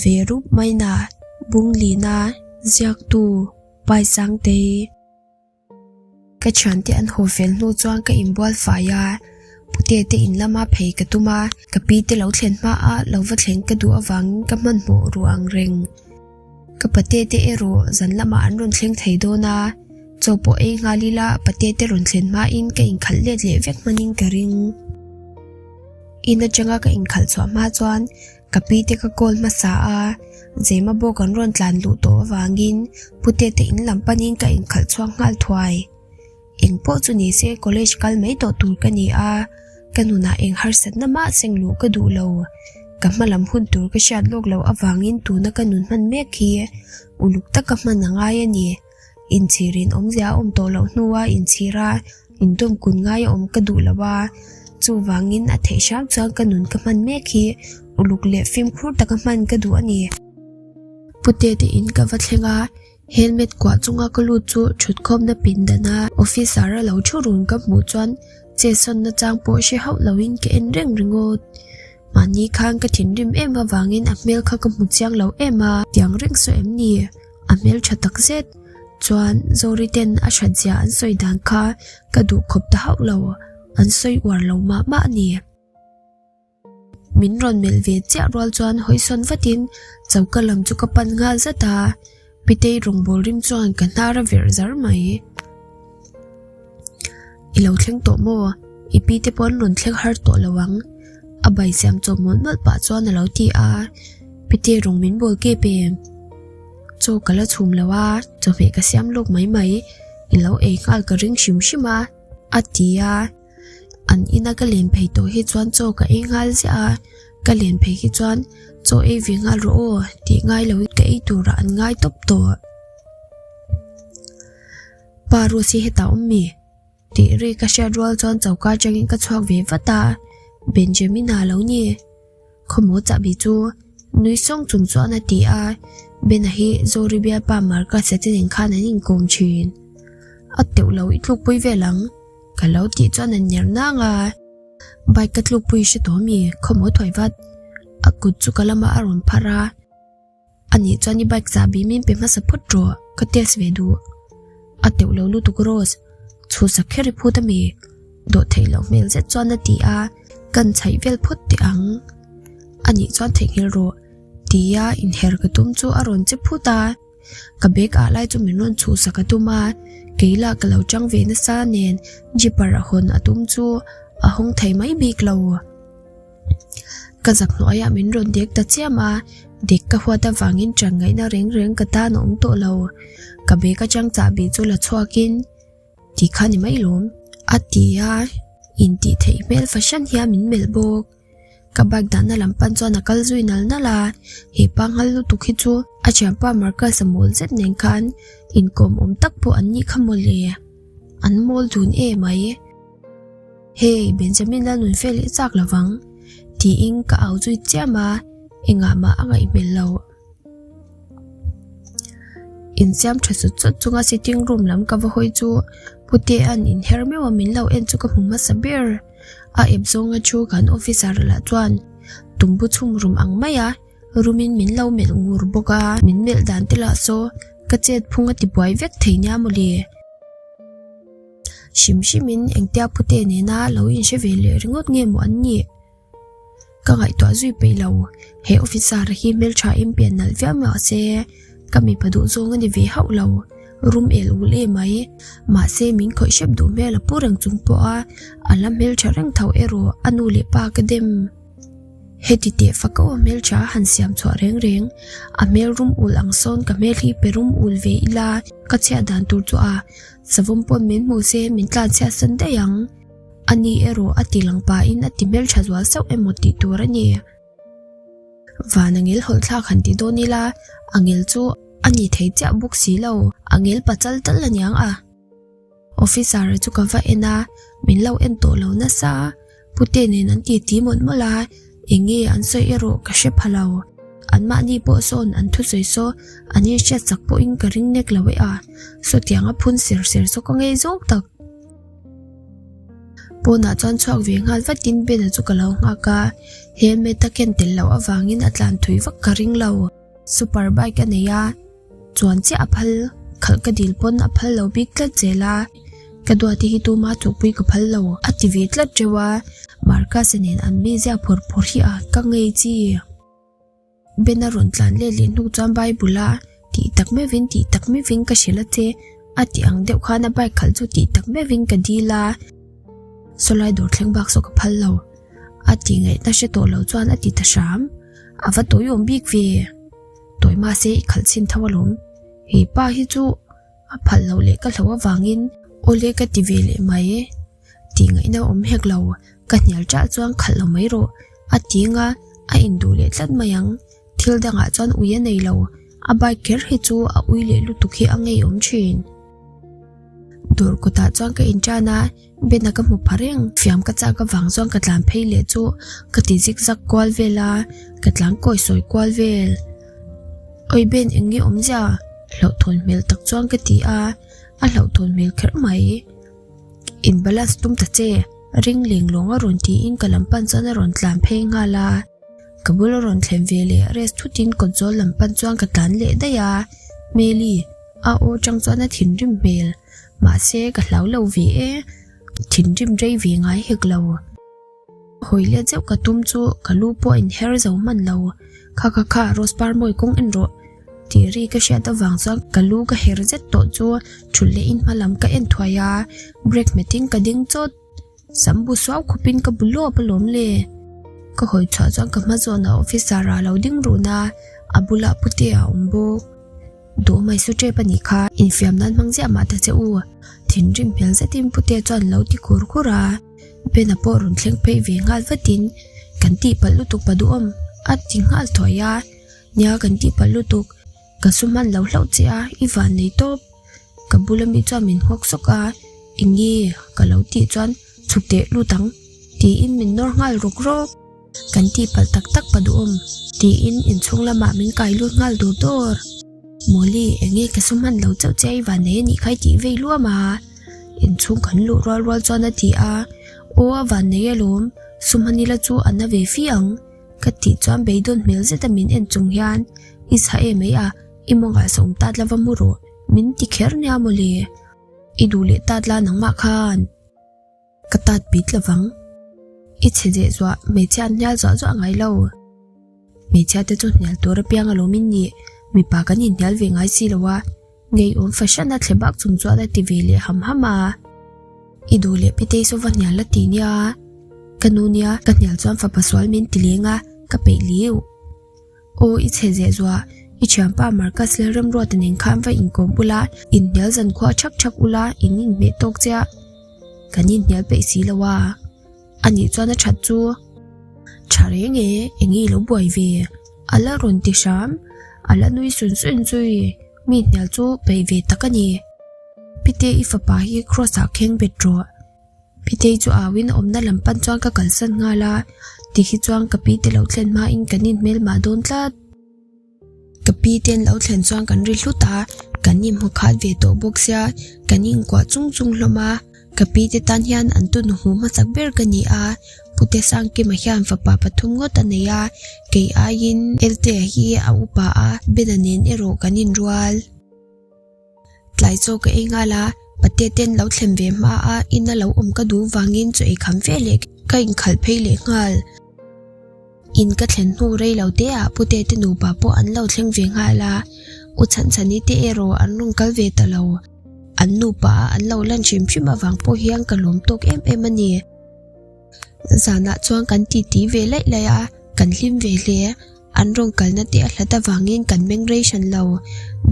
Ve rup mai na, Bunglina, Ziaktu, Paisangtei. Ka thiante an haw fel hnu chuan ka inbual fai a, pute te in lama phei ka tum a, ka pi te lo thlen hma a lo va thleng ka duh avangin ka hmanhmawh ruh ang reng. Ka pate te erawh zan lamah an rawn thleng thei dawn a, chaw pawh ei nghal ila pate te rawn thlen hmain ka inkhalh let leh vek hmanin ka ring. In atanga ka inkhalh chhuah hma chuan Ka pi te ka call hmasa a, Zema bawk an rawn tlan luh tawh avangin pute te in lam panin ka inkhalh chhuak nghal thuai. Eng pawh chu ni se college kal mai tawh tur ka ni a, ka nunah eng harsatna mah seng luh ka duh lo. Ka hma lam hun tur ka hriat lawk loh avangin tuna ka nun hman mek hi uluk taka hman a ngai a ni. Inchhirin awmzia a awm tawh loh hnua inchhir a, indawm kun ngai a awm ka duh lo a, chuvangin a theih hram chuan ka nun ka hman mek hi uluk leh fimkhur taka hman ka duh a ni. Pute te in ka va thleng a, helmet kuah chunga ka lut chu thutkhawmna pindana officer a lo thu run ka hmuh chuan chetsawnna chang pawh hre hauh loin ka en reng ringawt. Mahni khan ka thinrim em avangin a hmel kha ka hmu chiang lo em a, tiang reng saw em ni? A hmel tha tak zet chuan Zawri ten a hrat zia an sawi dan kha ka duh khawp ta hauh lo, an sawi uar lo mah mah a ni. Min rawn melh ve chiah rual chuan hawisawn vatin choka lam chu ka pan nghal zat a, Pitei rawngbâwl rim chuan ka hnar a verh zar mai. I lo thleng tawh maw? I pi te pawh an rawn thleng har tawh lo ang. A bai siam chawp mawlh mawlh pah chuan a lo ti a, Pitei rawng min bawl kep em? Chaw ka la chhum lo a, chawhmeh ka siam lawk mai mai, i lo ei nghal ka ring hrim hrim a, a ti a. An ina ka len phei tawh hi chuan chaw ka ei nghal ziah a, ka len phei hi chuan chaw ei ve nghal rawh aw tih ngai loin ka ei turah an ngai tawp tawh. Pa Rose hi hetah awm mi? Tih ri ka hriat rual chuan choka atangin ka chhuak ve vat a, Benjamina lo ni. Khawmaw chahbi chu nui sawng chung chuan a ti a, Bena hi Zawri bialpa Marcus-a te nen khan an inkawm thin. A teuh lo i tlukpui vel ang, ka lo tih chuan a ner nang a. Bike ka tlukpui hre tawh mi, khawmaw thuai vat. A kut chu ka lamah a rawn phar a. Anih chuan i bike chahbi min pe hmasa phawt rawh, ka test ve duh. A teuh lo lutuk Rose, chhuhsak kher i phut ami? Dawh theih loh hmel zet chuan a ti a, kan chhaih vel phawt teh ang. Anih chuan theihnghilh rawh, tia inher ka tum chu a rawn che phut a, ka bag ah lai chu min rawn chhuhsak a tum a, kei lah ka lo chang ve nasa nen jeeper a hawn a tum chu a hawng thei mai bik lo. Ka zak hnuaiah min rawn dek ta chiam a, dek ka huat avangin ṭan ngaihna reng reng ka tan a awm tawh lo. Ka bag atang chahbi chu la chhuakin, Ti kha ni mai lawm, a ti a, intih theih hmel fahran hian min melh bawk. Ka bike dahna lam pan chuan a kal zui nal nal a, he pa nghal lutuk hi chu a thianpa Marcus-a mawl zet nen khan inkawm awm tak pawh an nih kha mawle. An mawl dun em ai. Hey, Benjamin la nun fel i chak lovang, tiin ka au zui chiam a, engah mah a ngaih hmel lo. Insiam tha sut sut chunga sitting room lam ka va hawi chu Putea'n inher meuh a min lo en chu ka hmu hmasa ber. A ep zawnga thu kan officer lah chuan tumbu chhum rum ang mai a rumin min lo melh ngur bawk a, min melh dan te lah saw ka chet phung a ti buai vek thei nia mawle. Hrim hrimin engtia pute nena lo inhre ve leh ringawt nge maw an nih? Ka ngaihtuah zui peih lo, he officer hi hmeltha in pian nalh viau mah se ka mipa duh zawng a ni ve hauh lo, rum el ul em mai. Mahse min khawih hrep duh hmel a pu reng chung pawh a, a la hmeltha reng tho erawh a nu leh pa ka dem. Heti teh fak a aw hmeltha a han siam chhuah reng reng, a hmel rum ul ang sawn ka hmel hi pe rum ul ve ila ka chhiat dan tur chu a savawm pawn min hmu se min tlan chhiat san daih ang. Ani erawh a ti lang pahin a ti hmeltha zual sauh emaw tih tur a ni. Van a ngel hawlh thlak han ti dawn ila a ngel chu a ni thei chiah bawk si lo, a ngel pachal tal aniang a. Officer chu ka va en a, min lo en tawh lo nasa. Pute nen an ti ti mawlh mawlh a, eng nge an sawi erawh ka hre pha lo. An mahni pawh sawn an thusawi saw an inhriat chak pawhin ka ring nek lo e a, sawtiang a phun ser ser saw ka ngei zawng tak. Pawnah chuan chhuak ve nghal vatin Ben-a chu ka lo nghak a, helmet a ken tel loh avangin a tlan thui vak ka ring lo. Super bike a nei a, chuan chiah a phal, khalh ka dil pawn a phal lo bik tlat zel a, ka duati hi tuma chukpui ka phal lo a ti ve tlat reuh a, Marcus-a nen an mizia phawr phawr hi a ka ngei chi. Ben-a rawn tlan let leh hnu chuan Bible a tih tak meuhin tih tak meuhin ka hrilh a che a tih ang deuh khan a bike khalh chu tih tak meuhin ka dil a, sawlai dawr thleng bak saw ka phal lo a tih ngaihna hre tawh lo chuan a ti ta hram, a va tawiawm bik ve, tawi mahse i khalh chhin tho alawm, he pa hi chu a phalh loh leh ka hloh avangin awle ka ti ve leh mai. Tih ngaihna awm hek lo, ka hnial chah chuan khalh lo mai rawh, a ti nga, a induh leh tlat mai ang. Thil dangah chuan ui a nei lo, a bike kher hi chu a ui leh lutuk hi a ngeiawm thin. Dawr kawtah chuan ka intan a, Ben-a ka hmu pha reng, fiam ka chak avang chuan ka tlan phei leh chu ka ti zig zag kual vel a, ka tlan kawi sawi kual vel. Awi Ben eng nge awmzia? Hlauhthawn hmel tak chuan ka ti a, a hlauhthawn hmel kher mai. In balance tum ta che, ring leng lawng a rawn tiin ka lam pan chuan a rawn tlan phei nghal a. Ka bul a rawn thlen ve leh rest thutin kawt zawl lam pan chuan ka tlan leh daih a. Hmeli, a aw tang chuan a thinrim hmel. Mahse ka hlau lo ve e, thinrim rei ve ngai hek lo. Hawi let zeuh ka tum chu ka lu pawh a inher zo hman lo. Kha kha kha, Rose par mawi kawng en rawh. Tih ri ka hriat avang chuan ka lu ka her zet tawh chu thulh leh in hma lam ka en thuai a, brake hmet in ka ding chawt. Sam bu suau khup in ka bu lawp alawm le. Ka hawi chhuah chuan ka hma zawnah officer a lo ding run a, a bulah pute a awm bawk. Duh mai su tep a nih kha, infiam nan hmang ziah mah ta che u. Thinrim hmel zetin pute chuan lo ti khur khur a. Bena pawh rawn thleng phei ve nghal vatin kan tihpalh lutuk pa duhawm a ti nghal thuai a. Nia kan tih palh lutuk, ka su hman lo hlauh che a, i van nei tawp. Ka bula mi chuan min nghawk sawk a, eng nge ka lo tih chuan chhuk teh lut ang tiin min nawr nghal rawk rawk. Kan tih palh tak tak pa duhawm tiin inchhung lamah min kai lut nghal dur dur. Mawli, eng nge ka su hman lo chauh che a, i van nei a nih kha i tih vei luam a. Inchhung kan luh rual rual chuan a ti a, aw a van nei alawm, su hman ila chu a na ve fi ang. Ka tih chuan beidawn hmel zeta min en chung hian i chha em mai a, i mawngah sawm tat lova mu rawh, min ti kher nia mawle. I duh leh tat la nangmah khan ka tat bit lovang. I chhe zeh zuah hmeichhia an hnial zuah zuah ngai lo. Hmeichhia te chu hnial tur apiang alawm in nih, mipa kan inhnial ve ngai si lo a, ngeiawm fahran a thle bak chung chuan a ti ve leh ham ham a. I duh leh Pitei saw va hnial la ti nia. Ka nu nia, ka hnial chuan fapa sual min ti leng a, ka peih liu. Aw i chhe zeh zuah, i thianpa Marcus leh Remruata nen khan va inkawm ula, inhnial zan khua thak thak ula, in inhmeh tawk chiah. Kan inhnial peih si lo a. Anih chuan a that chu. Tha reng e, eng nge i lo buai ve? A la rawn ti hram, a la nui sun sun zui, mi hnial chu peih ve tak a ni. Pite i fapa hi cross ah kheng bet rawh. Pitei chu au in awmna lam pan chuan ka kalsan nghal a, tikhi chuan ka pi te lo thlen hma in kan inhmel mah dawn tlat. Ka pi te an lo thlen chuan kan ri hlut a, kan inhmu khat ve tawh bawk sia, kan inkuah chung chung hlawm a, ka pi te tan hian an tun hmu hmasak ber ka ni a, Pute Sangkima hian fapa pathum ngawt a nei a, kei aiin Eltea hi a upa a, Bena nen erawh kan inrual. Tlai chaw ka ei nghal a, pate ten lo thlen ve hma a ina lo awm ka duh vangin chaw ei kham ve leh ka inkhalh phei leh nghal. In ka thlen hnu rei lo te ah pute te nupa pawh an lo thleng ve nghal a, u Chhanchhani te erawh an rawn kal ve ta lo. An nupa a an lo lan hrim hrim avang pawh hian ka lawm tawk em em a ni. Zanah chuan kan titi ve laih laih a, kan hlim ve hle. An rawn kalna te a hlat avangin kan meng rei hran lo.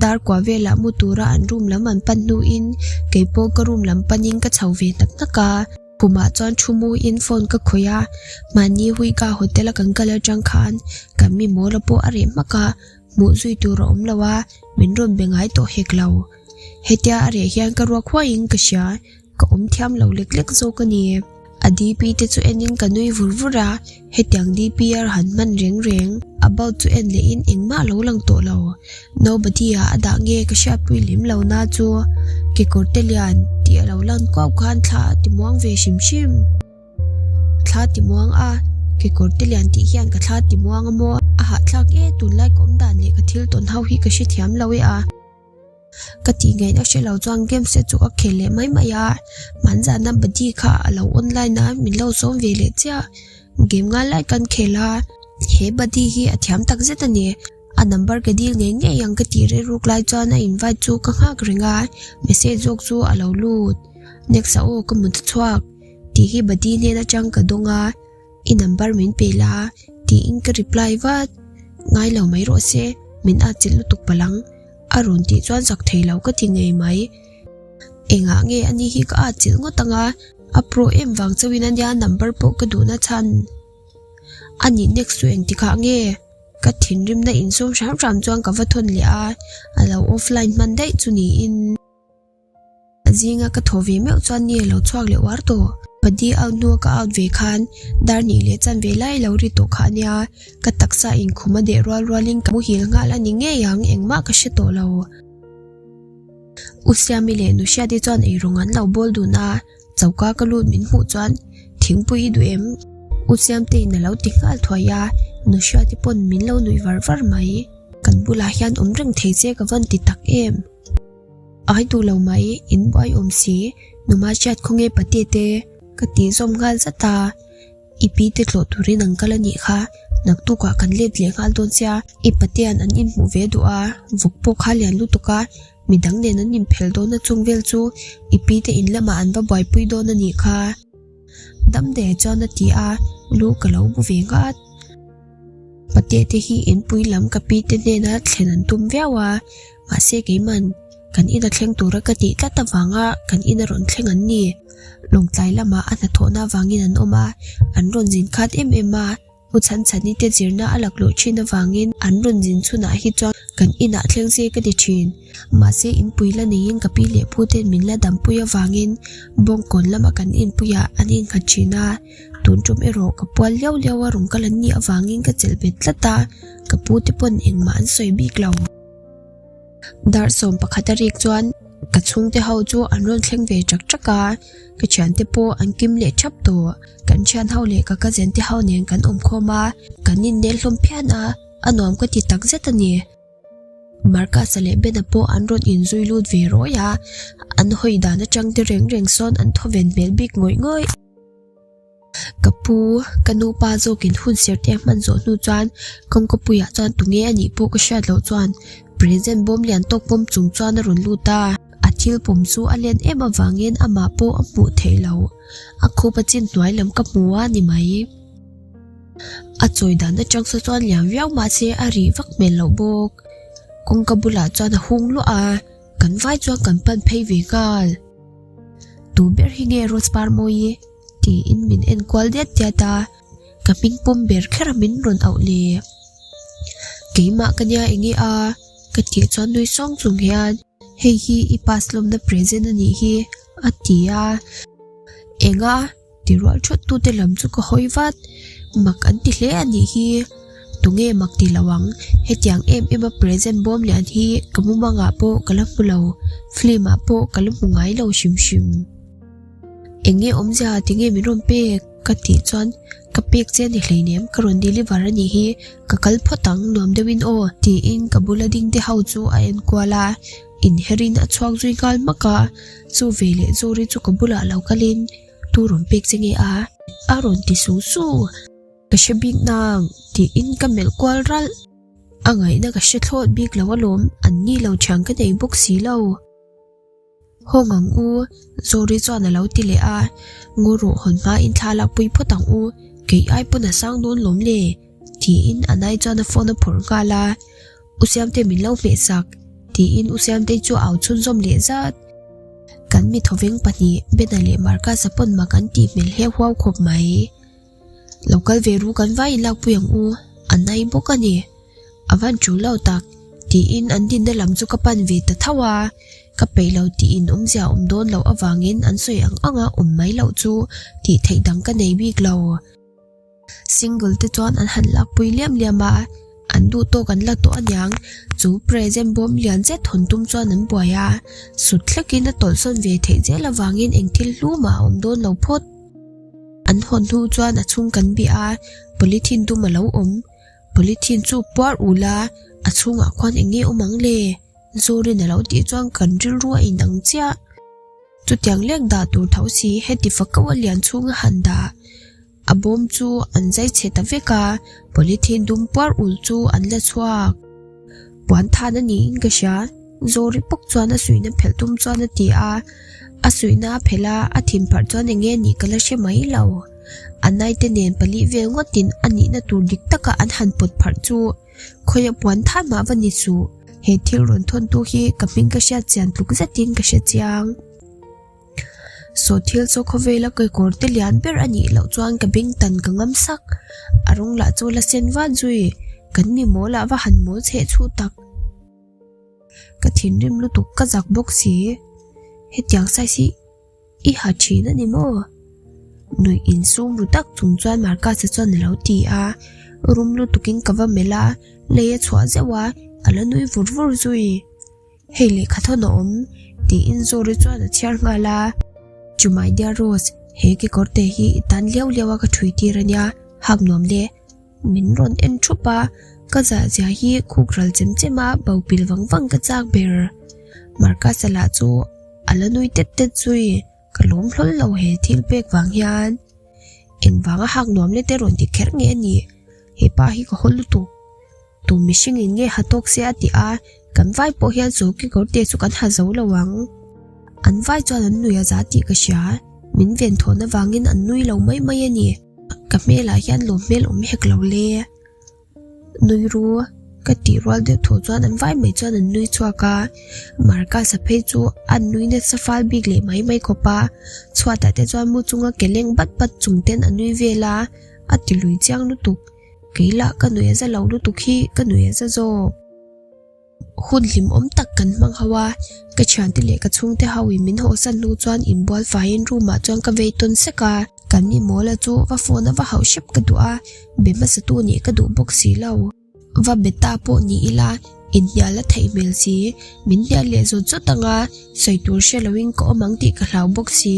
Dar kua velah mu tura an room lam an pan hnuin keipawh ka room lam panin ka chho ve hnak hnak a. Khumah chuan thu muin phone ka khawih a, mahni Huika hotel a kan kal atang khan kan mi mawla pawh a reh hmak a, hmuh zui tur a awm lo a, min rawn be ngai tawh hek lo. Hetia a reh hian ka ruak huaiin ka hria. Ka awm thiam lo lek lek zawk a ni. A DP te chu enin ka nui vur vur a, hetiang DP a han hman reng reng. About chu en lehin engmah lo lang tawh lo. Nobody ah a dah nge ka hriatpui lem lo na chu kekawrte lian tih a lo. lo lan kuau khan thla a ti muang ve hrim hrim. Thla ti muang a, kekawr te lian tih hian ka thla ti muang a maw? A hahthlak e, tunlai ka awm dan leh ka thil tawn ho hi ka hrethiam lo e a. Ka tih ngaihna hre lo chuan game set chu ka khel leh mai mai a, hmanzahna buddy kha a lo online a min lo sawm ve leh chiah. Game ngai lai kan khel a, he buddy hi a thiam tak zet a ni. A number ka dil ngei ngei ang ka tih reh ruk lai chuan a invite chu ka nghak reng a, message zawk chu a lo lut. Next ah aw ka mut chhuak tih hi buddy hnen atang ka dawng a. I number min pe la tiin ka reply vat. Ngai lo mai rawh se, min atchilh lutuk palh ang. A rawn tih chuan zak thei lo ka ti ngei mai. Engah nge ani hi ka atchilh ngawt ang a, a pro em vang chauhin ania number pawh ka duhna chhan. Anih next chu engtikah nge? Ka thinrimna insum hram hram chuan ka va thawn leh a, a lo offline hman daih chu niin. A zinga ka thaw ve meuh chuan ni a lo chhuak leh uar tawh. Padi out hnua ka out ve khan dar hnih leh chan ve lai lo ri tawh kha a nia. Ka taksa inkhum a deh rual rualin ka muhil nghal a ni ngei ang, engmah ka hre tawh lo. U Siami leh Nu Hriati chuan eirawng an lo bawl dun a, choka ka lut min hmuh chuan thingpui i duh em? U Siamteiin a lo ti nghal thuai a, Nu Hriati pawn min lo nuih var var mai. Kan bulah hian awm reng thei che ka van ti tak em? Ai duh lo mai, in buai awm si, numa hriat khawnge pate te ka tih zawm nghal zat a, i pi te tlawh turin an kal a nih kha, naktukah kan let leh nghal dawn sia, i patean an inhmuh ve duh a, vawk pawh kha lian lutuk a, midang nen an inphel dawn a chung vel chu i pi te in lamah an va buaipui dawn a nih kha. Damdae chuan a ti a, lu ka lo bu ve nghat. Pate te hi inpui lam ka pi te hnena thlen an tum viau a, mahse keiman kan ina thleng tura ka tih tlat avanga kan ina rawn thleng an ni. Lawngtlai lamah a hnathawhna avangin an awm a, an rawn zin khat em em a, U Chhanchhani te zirna a lakluh thin avangin an rawn zin chhunah hi chuan kan inah thleng se ka ti thin. Mahse inpui la neiin ka pi leh pu ten min la dampui avangin Bawngkawn lama kan inpuiah an innghat thin a. Tun tum erawh ka pual liau liau a rawn kal an nih avangin ka chelh bet tlat a, ka pu te pawn engmah an sawi bik lo. Dar 11 a rik chuan ka chhungte ho chu an rawn thleng ve ṭak ṭak a, ka thiante pawh an kim leh ṭhap tawh. Kan thian ho leh ka cousin te ho nen kan awm khawm a, kan innel hlawm phian a, a nuam ka ti takzet a ni. Marcus-a leh Ben-a pawh an rawn inzui lut ve rawi a, an hawi dan atang te reng reng sawn an thaw ven hmel bik ngawih ngawih. Ka pu, ka nupa zawkin hun serh te a hman zawh hnu chuan kawngkapuiah chuan tunge a nih pawh ka hriat loh chuan present bawm lian tawk pawm chung chuan a rawn lut a. A thil pawm chu a len em avangin amah pawh a hmuh theih loh. A khup a chin hnuai lam ka hmu a ni mai. A chawi dan atang saw chuan lian viau mahse a rih vak hmel loh bawk. Kawngka bulah chuan a hung luah a, kan vai chuan kan pan phei ve nghal. Tu ber hi nge Rose Parmawi? tiin min en kual diat diat a, ka hming pawm ber kher a min rawn auh le. Keimah ka nia enge a? ka tih chuan nui sawng chung hian hei hi i pass lawmna present a nih hi a ti a. Enga? Ti rual thawt tute lam chu ka hawi vat. Mak an ti hle a nih hi. Tunge mak ti lo ang? Hetiang em em a present bawm lian hi ka mumangah pawh ka la hmu lo, film ah pawh ka la hmu ngai lo hrim hrim. Enge awmzia tinge min rawn pek? Ka tih chuan ka pek che a ni hleinem ka rawn deliver a nih hi, ka kal phawt ang nuam deuhin aw tiin ka bula ding te ho chu a enkual a. Inherin a chhuak zui nghal hmak a, chu veleh Zori chu ka bulah lo kalin tu rawn pek che nge a? A rawn ti su su. Ka hre bik nang tiin ka melh kual ralh. A ngaihna ka hre thlawt bik lo alawm, an ni lo thian ka nei bawk si lo. Hawng ang u, Zori chuan a lo ti leh a, Ngaw rawh hawn hmain thla lakpui phawt ang u, kei ai pawn a sang dawn lawm le tiin a nai chuan a phone a phawrh nghal a. U Siamte min lo hmeh sak, tiin U Siamtei chu a au chhunzawm leh zat. Kan mi thawveng pahnih, Bena leh Marcus-a pawn mak an tih hmel heuh huau khawp mai. Lo kal ve ru kan vai inlakpui ang u, a nai bawk a ni. A van tul lo tak, tiin an dinna lam chu ka pan ve ta tho a. Ka peih lo tiin awmzia awm dawn loh avangin an sawi ang anga awm mai loh chu tih theih dang ka nei bik lo. Single te chuan an han lakpui liam liam a. An duh tawk an la tawh aniang, chu present bawm lian zet hawn tum chuan an buai a, sut hlekin a tawlhsawn ve theih zel avangin eng thil hlu mah a awm dawn lo phawt. An hawn hnu chuan a chhung kan bih a, polythene dum a lo awm. Polythene chu puar ul a, a chhungah khuan eng nge awm ang le? Zorin a lo tih chuan kan rilru a inang chiah. Chutiang lek dah tur tho si heti fakau a lian chhung a han dah. A bawm chu an zai chhe ta vek a, polythene dum puar ul chu an la chhuak. Puan than a niin ka hria, Zawri pawk chuan a suihna phelh tum chuan a ti a. A suihna a phelh a, a thin pharh chuan eng nge nih ka la hre mai lo. A naite nen pali vel ngawtin a nihna tur dik taka an han pawt pharh chu khawi a puan than mah va ni suh. He thil rawn thawntu hi ka hming ka hriat chian tluk zetin ka hre chiang. Saw thil chu khawvela kekawr te lian ber a nih loh chuan ka beng tan ka ngam sak. A rawng lah chu la sen vat zui. Kan mi mawl ah va han mawl chheh chhuh tak. Ka thinrim lutuk ka zak bawk si. Hetiang size hi i ha thin a ni maw? Nuih insum ru tak chung chuan Marcus-a chuan a lo ti a. Rum lutukin ka va melh a, lei a chhuah zeuh a, a la nui vur vur zui. Hei lehkha thawn a awm, tiin Zawri chuan a chhiar nghal a. Chu my dear Rose, he kekawr te hi i tan liau liau a ka thui tir a nia, hak nuam le. Min rawn en thup a, ka zah zia hi khuk ral chem chem a bo pil vang vang ka chak ber. Marcus-a lah chu a la nui tet tet zui, ka lawm hlawl lo he thil pek vang hian. Engvanga hak nuam le te rawn ti kher nge a nih, he pa hi ka haw lutuk. Tu mihring in nge ha tawk se a ti a, kan vai pawh hian chu kekawr te chu kan ha zo lo ang. An vai chuan an nui a za tih ka hria, min ven thawn avangin an nui lo mai mai a ni. Ka hmelah hian lawm hmel awm hek lo le. Nui ru, ka tih rual deuh thaw chuan an vai mai chuan an nui chhuak a, Marcus-a phei chu an nui nasa fal bik leh mai mai khawp a, chhuatah te chuan mu chunga ke leng bat bat chung ten a nui vel a, a ti lui chiang lutuk. Kei lah ka nuih a za lo lutuk hi ka nuih a za zawk. Hun hlimawm tak kan hmang ho a, ka thiante leh ka chhungte ho in min hawhsan hnu chuan inbual faiin room ah chuan ka vei tawn sek a. Kan mi mawla chu va phone a va hauh hrep ka duh a, be hmasa tu nih ka duh bawk si lo. Va be ta pawh ni ila inhnial a theih hmel si, min hnial leh zawt zawt anga sawi tur hre loin ka awm ang tih ka hlau bawk si,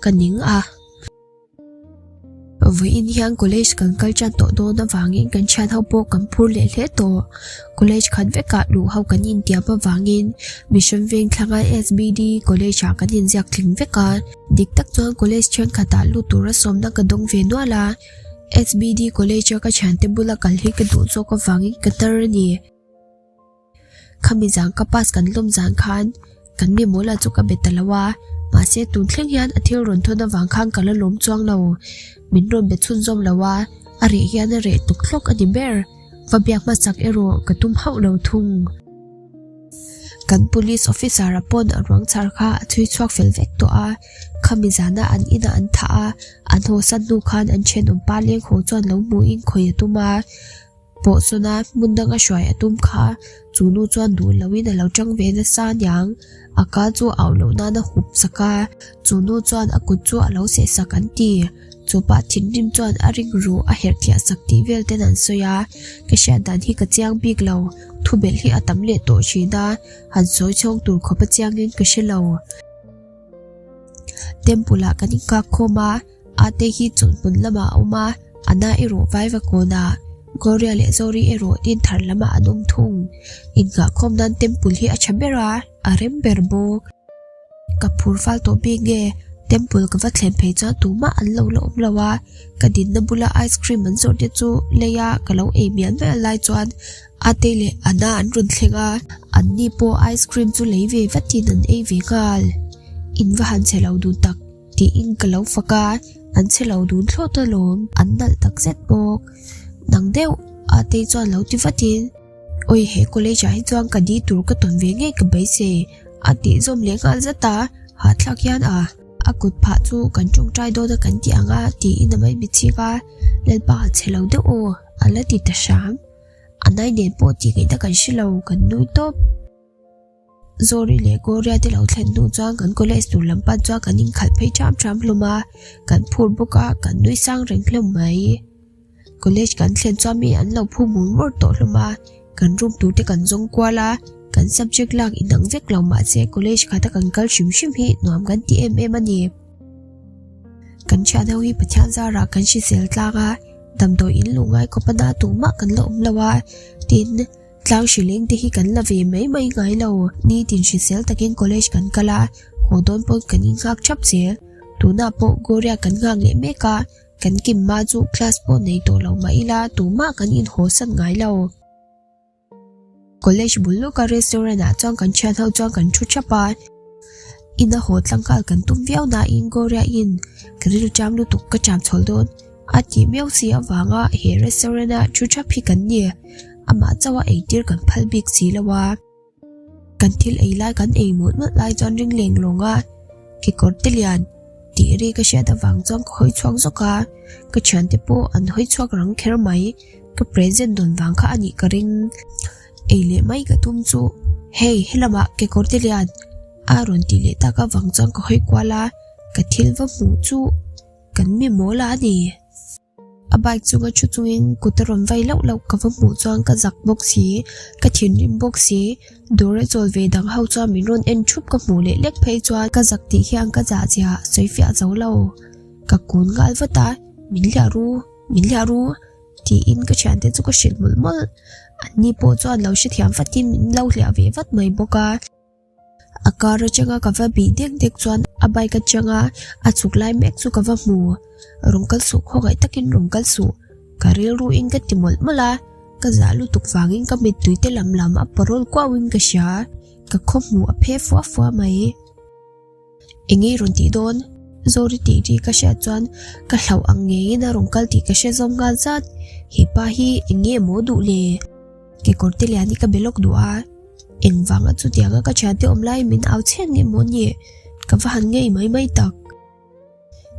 ka ning a. Vawiin hian college kan kal tan tawh dawn avangin kan thian ho pawh kan phur leh hle tawh. College khat vekah luh ho kan intiam avangin Mission Vengthlanga SBD College ah kan inziak tling vek a. Dik tak chuan college thenkhatah lut tura sawmna ka dawng ve nual a. SBD College a ka thiante bula kal hi ka duh zawk avangin ka tar a ni. Khami zan ka pass kan hlawm zan khan kan mi mawla chu ka be ta lo a, mahse tun thleng hian a thil rawn thawn avang khan ka la lawm chuang lo. Min rawn be chhunzawm lo a, a reh hian a reh tuk hlawk a ni ber. Va biak hmasak erawh ka tum hauh lo thung. Kan police officer a pawn a ruang chhar kha a chhui chhuak fel vek tawh a, khami zana an inah an thah a, an hawsan hnu khan an thenawm pa leng haw chuan lo hmuhin khawi a tum a. Pawh sawn a hmun dang a hruai a tum kha chu nu chuan duh loin a lo tang ve nasa aniang. A ka chu au loh nan a hup sak a, chu nu chuan a kut chu a lo seh sak an ti. Chu pa thinrim chuan a ring ruh a herh thliah sak tih vel ten an sawi a, ka hriat dan hi ka chiang bik lo, thubelh hi a tam leh tawh thin a, han sawi chhawng tur khawp a chiangin ka hre lo. Temple ah kan inghak khawm a. Ate hi chawlhhmun lamah a awm a, Ana erawh vaiva kawnah, Gloria leh Zori erawh Dinthar lamah an awm thung. Innghahkhawm nan temple hi a tha ber a, a rem ber bawk. Ka phur fal tawh bik nge, temple ka va thlen phei chuan tumah an lo la awm lo a, ka dinna bula ice cream an zawrh te chu lei a ka lo ei mial mial lai chuan Ate leh Ana an rawn thleng a, anni pawh ice cream chu lei ve vatin an ei ve nghal. In va han chhe lo dun tak. Tiin ka lo fak a, an chhe lo dun thlawt alawm, an nalh tak zet bawk. Nang deuh a tei chuan lo ti vatin, Awi he college ah hi chuan ka di tur ka tawn ve ngei ka beisei a tih zawm leh nghal zat a, hahthlak hian a a kut phah chu kan tawngtai dawn a kan ti ang a tiin a mai mitchhing a, Lalpa a chhe lo deuh aw a la ti ta hram. A nai nen pawh tih ngaihna kan hre lo, kan nui tawp. Zawri leh Gloria te lo thlen hnu chuan kan college tur lam pan chuan kan inkhalh phei ṭham ṭham hlawm a, kan phur bawk a, kan nui sang reng hlawm mai. College kan thlen chuan mi an lo phu mur mur tawh hlawm a, kan room tur te kan zawng kual a, kan subject lak inang vek lo mahse college khata kan kal hrim hrim hi nuam kan ti em em a ni. Kan thian ho hi Pathian zarah kan hrisel tlang a, damdawi in luh ngai khawp a na tumah kan la awm lo a, tin tlang hrileng te hi kan la ve mai mai ngai lo, nitin hrisel takin college kan kal a, haw dawn pawn kan inghak thap zel, tunah pawh Goria kan nghak leh mek a. Kan kim hma chu class pawh nei tawh lo mah ila tumah kan inhaw san ngai lo. College bul lawka restaurant ah chuan kan thian ho chuan kan thu thap a, ina haw tlangkal kan tum viau nain Goria in ka ril cham lutuk ka cham chhawl dawn a tih miau si avanga he restaurant a thu thap hi kan ni, amah chauha eitir kan phal bik si lo a. Kan thil ei lai kan ei mawlh mawlh lai chuan ring leng lawng a, kekawr te lian tih ri ka hriat avang chuan ka hawi chhuak zawk a, ka thiante pawh an hawi chhuak rang kher mai, ka present dawn vang kha a nih ka ring. Ei leh mai ka tum chu hei helamah kekawr te lian a rawn tih leh tak avang chuan ka hawi kual a, ka thil va hmuh chu kan mi mawl a ni. A bike chunga thu chungin kut a rawn vai lauh lauh ka va hmuh chuan ka zak bawk si, ka thinrim bawk si, dawr a chawl ve dang ho chuan min rawn en thup ka hmuh leh lek phei chuan ka zak tih hian ka zah zia sawi fiah zo lo. Ka kun nghal vat a, min hliah ru, min hliah ru tiin ka thiante chu ka hrilh mawlh mawlh. Anni pawh chuan lo hrethiam vatin min lo hliah ve vat mai bawk a. A car atanga ka va bih dek dek chuan a bike atanga a chhuk lai mek chu ka va hmu. Rawn kal suh khawngaih takin rawn kal suh. Ka rilru in ka ti mawlh mawlh a, ka zah lutuk vangin ka mittui te lam lam a parawl kuau in ka hria. Ka khaw hmuh a phe fua fua mai. Enge rawn tih dawn? Zawri tih ri ka hriat chuan ka hlauh ang ngeiin a rawn kal tih ka hre zawm nghal zat. Hepa hi enge maw duh le? Kekawr te lian hi ka be lawk duh a, engvanga chutianga ka thiante awm laiin min au chhen nge maw ni? Ka va han ngei mai mai tak.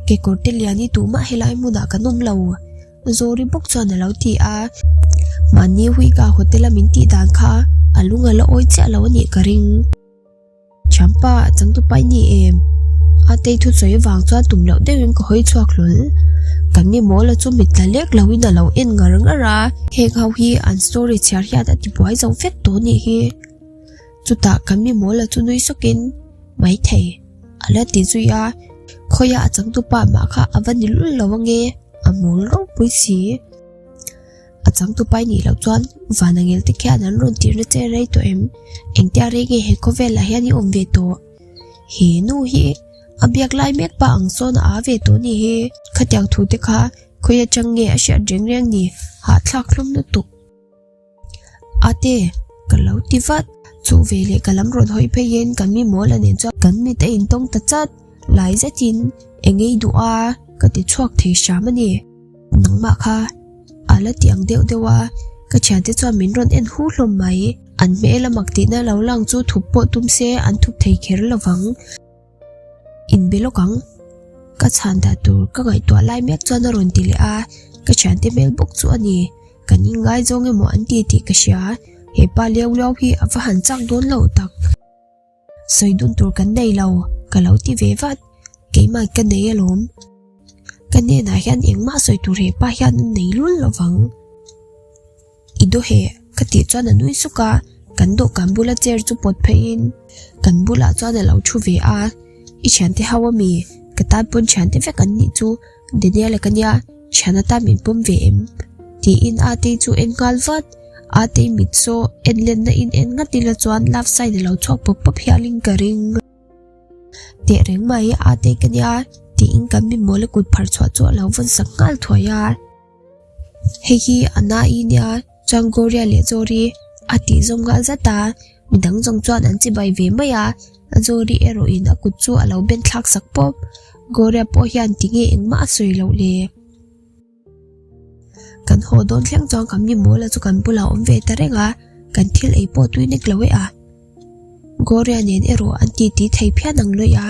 Kekawr te lian hi tumah helai hmunah kan awm lo, Zawri bawk chuan a lo ti a. Mahni Huika hotel a min tih dan kha a lung a la awi chiah lo a nih ka ring. Thianpa a changtu pai ni em? A tei thusawi avang chuan tum loh deuhin ka hawi chhuak hlawl. Kan mi mawl a chu mit tla lek loin a lo en ngar ngar a. Heng ho hi an story chhiar hian a ti buai zo vek tawh nih hi. Chutah kan mi mawl a chu nui sawkin maithei a la ti zui a. Khawiah a changtu pa mah kha a va ni lul lo ange a mawl ropui si. A changtu pai nih loh chuan van angel te khian an rawn tirna che rei tawh em? Engtia rei nge he khawvelah hian i awm ve tawh? He nu hi a biak lai mek pa ang sawn a aa ve tawh ni hi. Khatiang thu te kha khawi atang nge a hriat reng reng ni? Hahthlak hlawm lutuk. Ate, ka lo ti vat. Chu veleh ka lam rawn hawi pheiin kan mi mawl a nen chuan kan mit a intawng ta chat. Lai zetin eng ei duh a ka ti chhuak thei hram a ni. Nangmah kha a la ti ang deuh deuh a, ka thiante chuan min rawn en hu hlawm mai. An hmel a mak tihna lo lang chu thup pawh tum se an thup thei kher lo vang. Inbe lawk ang. Ka chhan dah tur ka ngaihtuah lai mek chuan a rawn ti leh a, ka thiante hmel bawk chu a ni. Kan inngaizawng emaw an ti tih ka hria, he pa liau liau hi a va han chak dawn lo tak. Sawi dun tur kan nei lo, ka lo ti ve vat. Keimah ka nei alawm. Ka hnenah hian engmah sawi tur hepa hian a nei lul lo vang. I daw heh, ka tih chuan a nui suk a, kan dawhkan bula chair chu pawt pheiin kan bulah chuan a lo thu ve a. I thiante ho ami, ka tan pawn thiante vek an nih chu, Daniel-a ka nia, thian atan min pawm ve em? Tiin Atei chu en nghal vat. Atei mit saw en lenna in en ngat ila chuan love sign a lo chhuak pawp pawp hialin ka ring. Teh reng mai Atei ka nia tiin kan mi mawl a kut phar chhuah chu a lo vawn sak nghal thuai a. Hei hi a na-i nia chuan Gloria leh Zawri a tih zawm nghal zat a, midang zawng chuan an chibai ve mai a, Zawri erawh in a kut chu a lo ben thlak sak pawp. Gloria pawh hian tinge engmah a sawi loh le. Kan haw dawn thleng chuan kan mi mawla chu kan bulah a awm ve ta reng a, kan thil ei pawh tui nek lo e a. Gloria nen erawh an titi thei phian ang lawih a,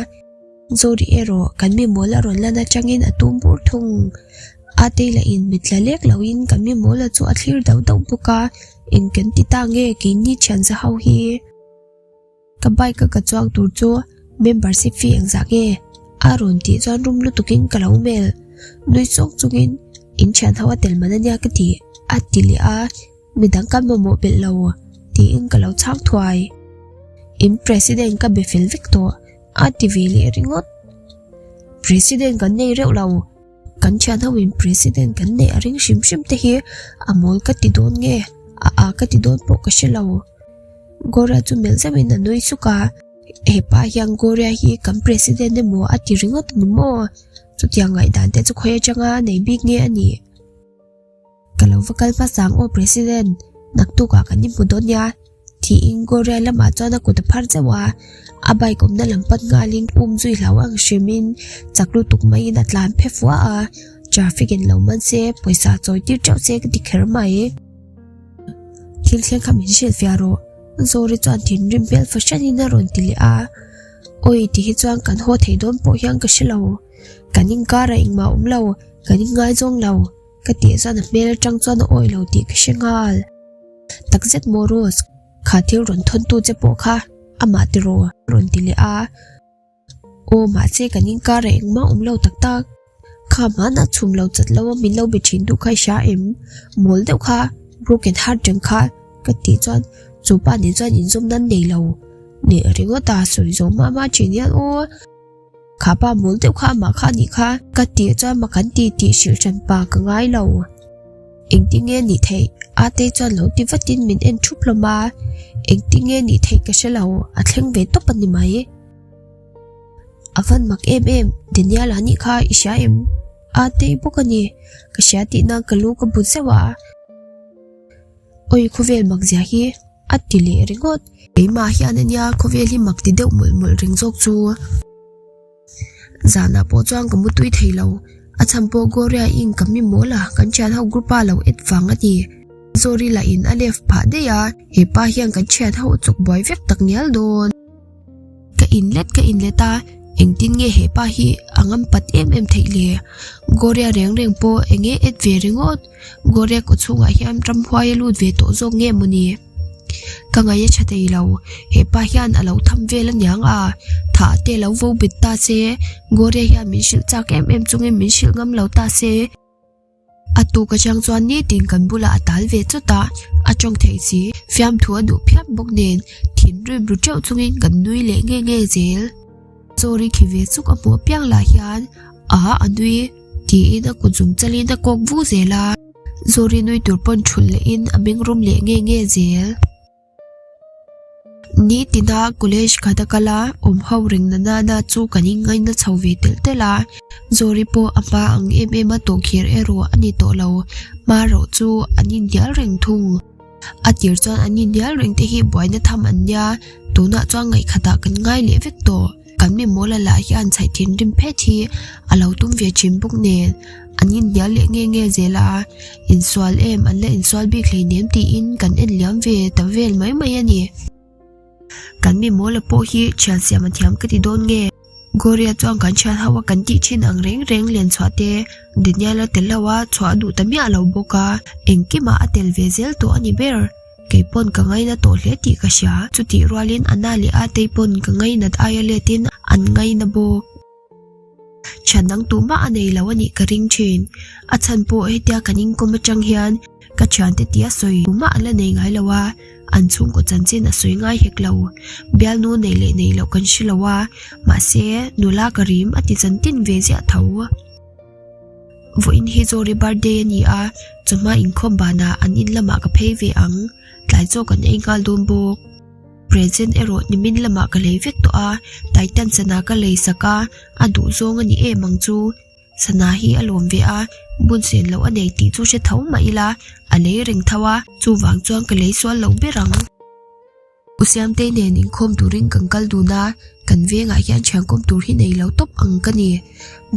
Zawri erawh kan mi mawla rawn lan atangin a tum bur thung. A tei lah in mit la lek loin kan mi mawla chu a thlir dauh dauh bawk a, eng kan ti ta nge keini thianza ho hi. Ka bike a ka chuang tur chu membership fee engzah nge? A rawn tih chuan rum lutukin ka lo melh. Nui chawk chungin. In thian ho a tel man ania ka ti a ti leh a, midang kan mamawh belh lo tiin ka lo chhang thuai. In president ka be fel vek tawh a ti ve leh ringawt. President kan nei reuh lo, kan thian ho in president kan neih a ring hrim hrim te hi a mawl ka ti dawn nge a a ka ti dawn pawh ka hre lo. Gora chu melh zeuh in a nui suk a, hepa hian Goria hi kan president emaw a ti ringawt a ni maw? Chutiang ngaihdan te chu khawi atanga nei bik nge a nih? Ka lo va kal hmasa ang aw President, naktukah kan inhmu dawn nia, tiin Goria lamah chuan a kut a phar zeuh a, a bike awmna lam pan nghalin um zui hlau ang hrimin chak lutuk maiin a tlan phe fua a, traffic in lo man se pawisa chawi tir teuh se ka ti kher mai. Thil thleng kha min hrilhfiah rawh, Zawri chuan thinrim hmel fahranin a rawn ti leh a. Awi ti hi chuan kan haw thei dawn pawh hian ka hre lo. Kan inkar a engmah awm lo, kan inngaizawng lo, ka tih chuan a hmel atang chuan a awi lo tih ka hre nghal. Takzet maw Rose, kha thil rawn thawn tu che pawh kha amah tiraw a rawn ti leh a. Aw mahse kan inkar a engmah awm lo tak tak. Kha hmanah chhum lo chat lo a min lo be thin duh kha i hria em? Mawl deuh kha broken heart reng kha ka tih chuan chu pa nen chuan inzawm nan nei lo leh ringawt a sawi zawh mah mah thin hian aw kha pa mawl deuh kha amah kha anih kha ka tih chuan mak an ti tih hrilh hran pa ka ngai lo. Engtinge nih theih? Ate chuan lo ti vatin min en thup hlawm a, engtinge nih theih ka hre lo a thleng ve tawp a ni mai. A van mak em em, Daniel a nih kha i hria em? A tei bawk a ni, ka hria tihna ka lu ka bu zeuh a. Awi khawvel mak zia hi a ti leh ringawt. Keimah hian ania khawvel hi mak ti deuh mawlh mawlh reng zawk chu. Zanah pawh chuan ka mu tui thei lo, a chhan pawh Gloria in ka mi mawl a, kan thian ho group a lo et vang a ni. Zawri lah in a left phah daih a, hepa hian kan thian ho a chawk buai vek tak ngial dawn. Ka inlet ka inlet a, engtin nge hepa hi a ngam pat em em theih le? Goria reng reng pawh eng nge et ve ringawt? Goria kaw chhungah hian ramhuai a lut ve tawh zawk nge mawni? Ka ngaih a tha thei lo, hepa hian a lo tham vel aniang a, thah te lo vo bet ta se, Goria hian min hrilh chak em em chungin min hrilh ngam lo ta se. A tuk atang chuan nitin kan bulah a tal ve chawt a, a tawng theih si, fiamthu a duh phiap bawk nen thinrim ru teuh chungin kan nui leh nge nge zel. Chaw-ri khi ve chuk a hmuh apiang lah hian a a nui tiin a kut zum chalin a kawk vu zel a, Zawri nui tur pawn thulh lehin a mengrum leh nge nge zel. Nitina college khat a kal a, awm ho reng na nana chu kan inngaina chho ve telh telh a, Zawri pawh a hma ang em em a tawh kher erawh a ni tawh lo, hma rawh chu an inhnial reng thung. A tir chuan an inhnial reng te hi buaina tham an nia, tunah chuan ngaihkhatah kan ngai leh vek tawh. Kan mi mawla lah hian chhaih thinrim phet hi a lo tum ve thin bawk nen an inhnial leh nge nge zel a, insual em an la insual bik hleinem tiin kan en liam ve ta vel mai mai a ni. Kan mi mawla pawh hi thian siam a thiam ka ti dawn nge? Goria chuan kan thian ho a kan tih thin ang reng reng len chhuah te Daniel a tel lo a chhuah a duh ta miah lo bawk a, engkimah a tel ve zel tawh a ni ber. Kei pawn ka ngaina tawh hle tih ka hria. Chutih rualin Anna leh Atei pawn ka ngainat aia letin an ngaina bawk. Thian dang tumah a nei lo a nih ka ring thin. A chhan pawh hetia kan inkawm atang hian ka thiante tia sawi tumah an la nei ngai lo a, an chhungkaw chanchin a sawi ngai hek lo. Bialnu nei leh nei loh kan hre lo a, mahse nula ka rim a ti chantin ve ziah tho. Vawiin hi Zawri birthday a ni a, chawhma inkhawm banah an in lamah ka phei ve ang, tlai chaw kan ei nghal dawn bawk. Present erawh nimin lamah ka lei vek tawh a, Titan sana ka lei sak a, a duh zawng a ni em ang chu. Sana hi a lawm ve a, bun sen loh a nei tih chu hre tho mah ila, a lei reng tho a, chuvang chuan ka lei sual loh ber ang. U Siamtei nen inkhawm turin kan kal dun a, kan vengah hian thiankawm tur hi nei lo tawp ang ka ni.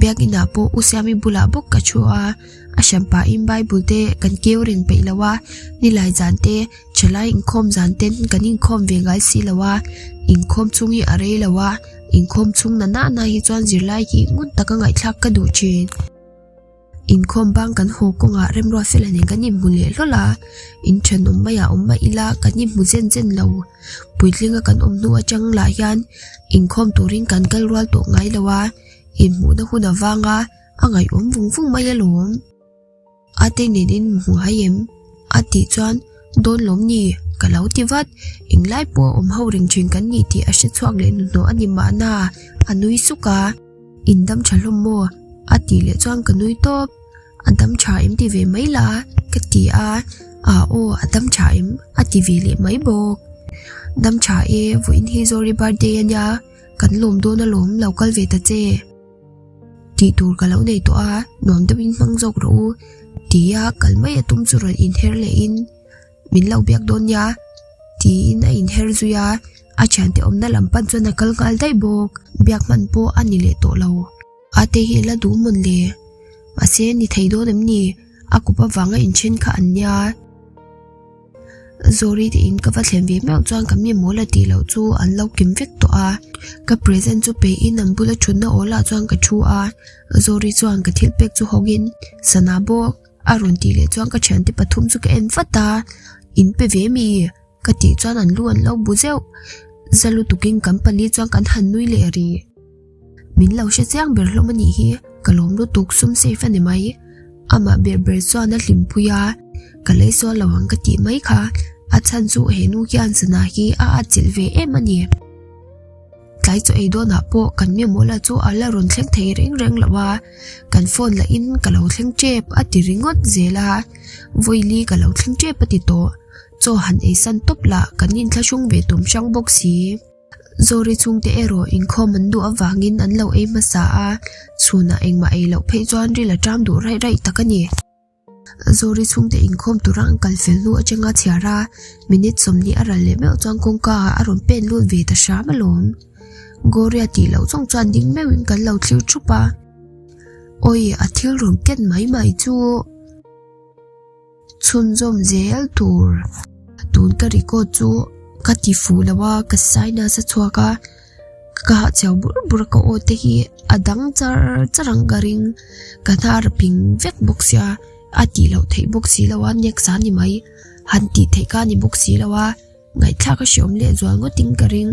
Biakinah pawh U Siami bulah bawk ka thu a, a hran pahin Bible te kan keu reng peih lo a, nilai zan te, thalai inkhawm zan ten kan inkhawm ve ngai si lo a, inkhawm chung hi a rei lo a, inkhawm chhung na nahna hi chuan zirlai hi ngun taka ngaihthlak ka duh thin. Inkhawm bang kan haw kawngah remruat fela nen kan inhmu leh hlawl a, inthenawm maiah awm mah ila kan inhmu zen zen lo. Puitlinga kan awm hnu atang lah hian inkhawm turin kan kal rual tawh ngai lo a, inhmuhna hun avanga a ngaihawm vung vung mai alawm. Ate nen in hmu hai em? A tih chuan dawn lawm ni ka lo ti vat. Englai pawh awm ho reng thin kan ni tih a hre chhuak leh hnuhnawh a ni mahna a nui suk a. In dam tha hlawm maw? A tih leh chuan ka nui tawp. A dam tha em ti ve mai la ka ti a, a aw a dam tha em a ti ve leh mai bawk. Dam tha e vawiin hi Zawri birthday a nia kan lawm dawn alawm lo kal ve ta che. Tih tur ka lo nei tawh a nuam deuhin hmang zawk rawh u tia kal mai a tum chu rawn inher lehin min lo biak dawn nia tiin a inher zui a, a thiante awmna lam pan chuan a kal nghal daih bawk. Biak hman pawh a ni leh tawh lo. A te hi la duh mawn le. Mahse ni thei dawn em ni? A kup avanga inthen kha an nia. Zawri te in ka va thlen ve meuh chuan ka mi mawl a tih loh chu an lo kim vek tawh a. Ka present chu pe in an bula thutna awl ah chuan ka thu a. Zawri chuan ka thil pek chu hawk in sana bawk a rawn tih leh chuan ka thiante pathum chu ka en vat a. In pe ve mi? Ka tih chuan an lu an lo bu zeuh. Za lutukin kan pali chuan kan han nui leh rih. Min lo hre chiang ber hlawm a nih hi, ka lawm lutuk sum safe a ni mai. Amah ber ber chuan a hlimpui a, ka lei sual lo ang ka tih mai kha, a chhan chu he nu hian sana hi a atchilh ve em a ni. Tlai chaw ei dawnah pawh kan mi mawla chu a la rawn thleng thei reng reng lo a, kan phone lahin ka lo thleng tep a ti ringawt zel a, vawili ka lo thleng tep a ti tawh, chaw han ei san tawp lah kan inthlahrung ve tum hrang bawk si. Zawri chhungte erawh inkhawm an duh avangin an lo ei hmasa a, chhunah engmah ei loh phei chuan ril a ṭam duh raih raih tak a ni. Zawri chhungte inkhawm tura an kal fel hnu atanga chhiar a, minute 20 a ral leh meuh chuan kawngka ah a rawn pen lut ve ta hram alawm. Goria tih loh zawng chuan ding meuhin kan lo thlir thup a. Awi, a thil rawn ken mai mai chu! Chhunzawm zel tur. Tun ka record chu ka ti fuh lo a, ka sign nasa chhuak a, ka hahchhiau bur bur a ka aw te hi a dang char char ang ka ring, ka hnar a ping vek bawk sia, a tih loh theih bawk si lo a next a ni mai, han tih theih ka ni bawk si lo a, ngaihthlak a hreawm leh zual ngawtin ka ring.